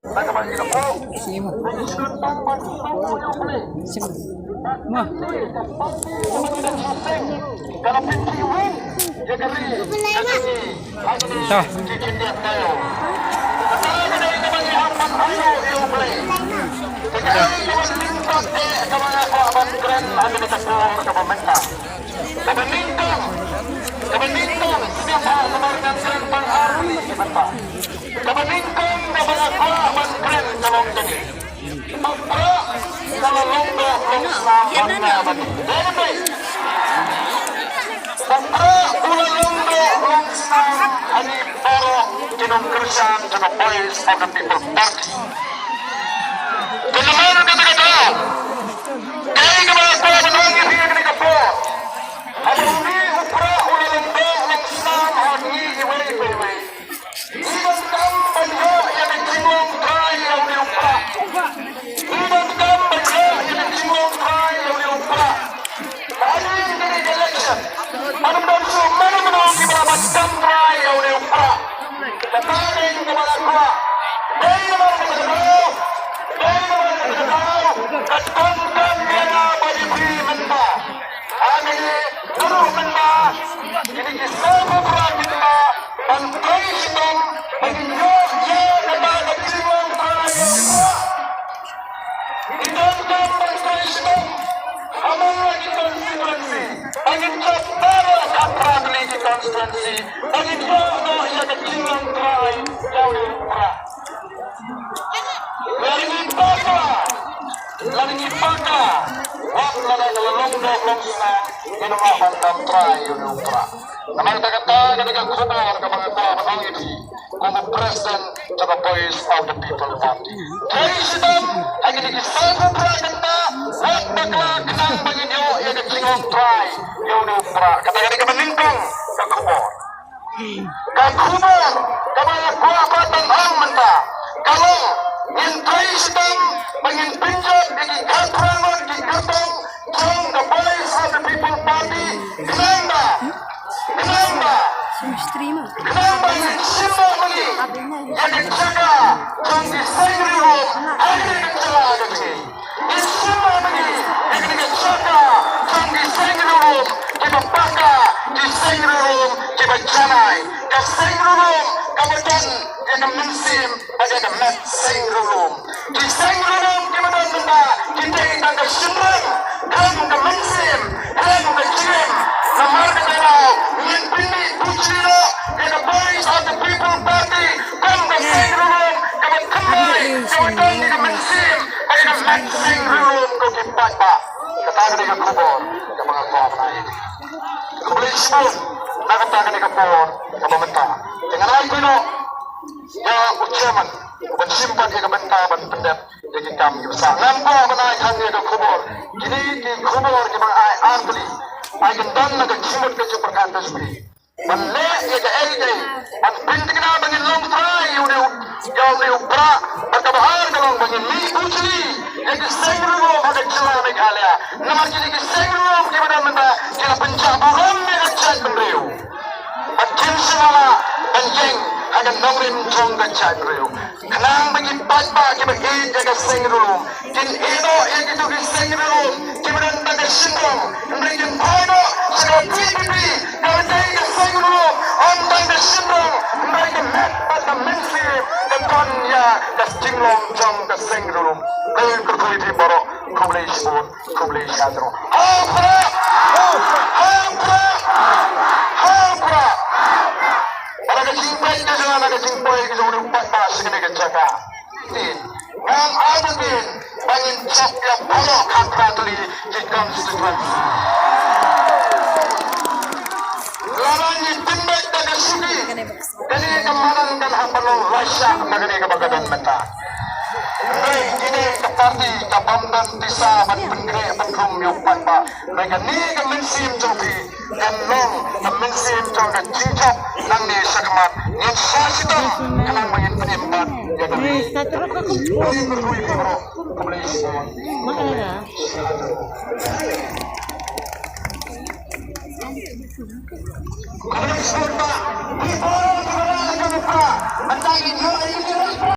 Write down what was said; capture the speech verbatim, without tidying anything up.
Kaba nyngkong, kaba nyngkong, kaba nyngkong, kaba nyngkong, kaba nyngkong, kaba nyngkong, Ba pra u la long doh long snam ha u. Ba pra u la long doh long snam ha ki para ki nongkyrshan jong ka Voice of the People Party. Te namar kata ka daw, kaei kaba nga kwah ban ong ïa phi ha kane ka por. Haba une u pra u la long doh long snam ha ngi iwei pa iwei. Ngi donkam ban ïoh ïa ka jinglong trai ïa une u pra. Ngi donkam ban ïoh ïa ka jinglong trai ïa une u pra. Ba ha kane ka election, ba ym don shuh mano mano kiba la ban kam trai ïa une u pra. Kata dei kaba la kwah. Dei namar kata ka daw, dei namar kata ka daw, nga donkam ïa nga bad ïa phi mynta. Ha kine ki ruh mynta, kine ki sawphew phra mynta, ban trei shitom, ban ïoh ïa kata ka jinglong trai ïa u pra. Ngi donkam ban trei shitom ha man la ki constituency, ba ngin jop baroh khatphra tylli ki constituency, ba ngin ïoh noh ïa ka jinglong trai ïa u pra. Lada ngi paka, lada ngi paka, wat lada ka la long doh long snam, ngin ym lah ban kam trai ïa une u pra. Namar kata, kata ka dei ka khubor kaba nga kwah ban ong ïa phi kum u president jong ka Voice of the People Party. Trei shitom ha kine ki sawphew phra kynta, wat bakla, khnang ba ngin ïoh ïa ka jinglong trai ïa une u pra. Kata ka dei kaba nyngkong ka khubor. Ka khubor kaba nga kwah pat ban ong mynta ka long, ngin trei shitom ba ngin pynjot ïa ki khatphra ngut ki kyrtong jong ka Voice of the People Party, khnang ba, khnang ba, khnang ba ngin shim noh ma ngi ïa ka jaka jong ki seng riewlum ha kane ka jylla ka jong ngi. Ngi shim noh ma ngi ïa kane ka jaka jong ki seng riewlum kiba paka, ki seng riewlum kiba janai, ka seng riewlum kaba don ïa ka mynsiem bad ïa ka met seng riewlum. Ki seng riewlum kiba don mynta ki dei tang ka shynrang, khlem ka mynsiem, khlem ka jingim. Namar kata ka daw ngin pynmih bujli noh ïa ka Voice of the People Party kum ka seng riewlum kaba thymmai, kaba don ïa ka mynsiem bad ïa ka met seng riewlum, ko ki paidbah. Kata ka dei ka khubor kaba nga kwah ban ai. Khublei shibun na kata ka dei ka por kaba mynta. Te ngan ai khublei ïa u chairman uban shim pat ïa ka bynta ban pyndep ïa ki kam ki basa. Ngam kwah ban ai than ïa ka khubor. Kine ki khubor kiba nga ai ar tylli, ai kyndan na ka jingmut ka jingpyrkhat ka jong phi. Ban leh ïa kaei kaei, ban pynthikna ba ngin long trai ïa une u, ïa une u pra, bad kaba ar ka long ba ngin mih bujli ïa ki seng riewlum ha ka jylla Meghalaya. Namar kine ki seng riewlum kiba don mynta ki la pynjah burom ïa ka jaitbynriew. Bad kim shym la lah ban ïeng ha ka nongrim jong ka jaitbynriew. Khnang ba ki paidbah kiba ïeit ïa ka seng riewlum kin ïeh noh ïa kito ki seng riewlum kiba don tang ka shynrong, hynrei kin phai noh sha ka V P P kaba dei ka seng riewlum, ym tang ka shynrong, hynrei ka met bad ka mynsiem ka don ïa ka jinglong jong ka seng riewlum. Khublei, khublei baroh, khublei shibun. Khublei shibun. Ha u pra! Ha u pra! Ha u pra! Bad ka jingpeit ka jong nga, ka jingpoi ka jong u paidbah sha kane ka jaka. Ngam ai ban ong ba ngin jop ïa baroh khatphra tylli ki constituency. Lada ngi pynbeit da ka shuki, kane ka madan kan hap ban long laishah na kane kaba ka don mynta. Hynrei kine ka party ka bym don pisa ban pynkhreh pynkhrum ïa u paidbah. Hynrei kane ka mynsiem jong phi kan long ka mynsiem jong ka jingjop nangne shakhmat. Ngin shah shitom khnang ba ngin pynim pat ïa kane. Khublei shibun.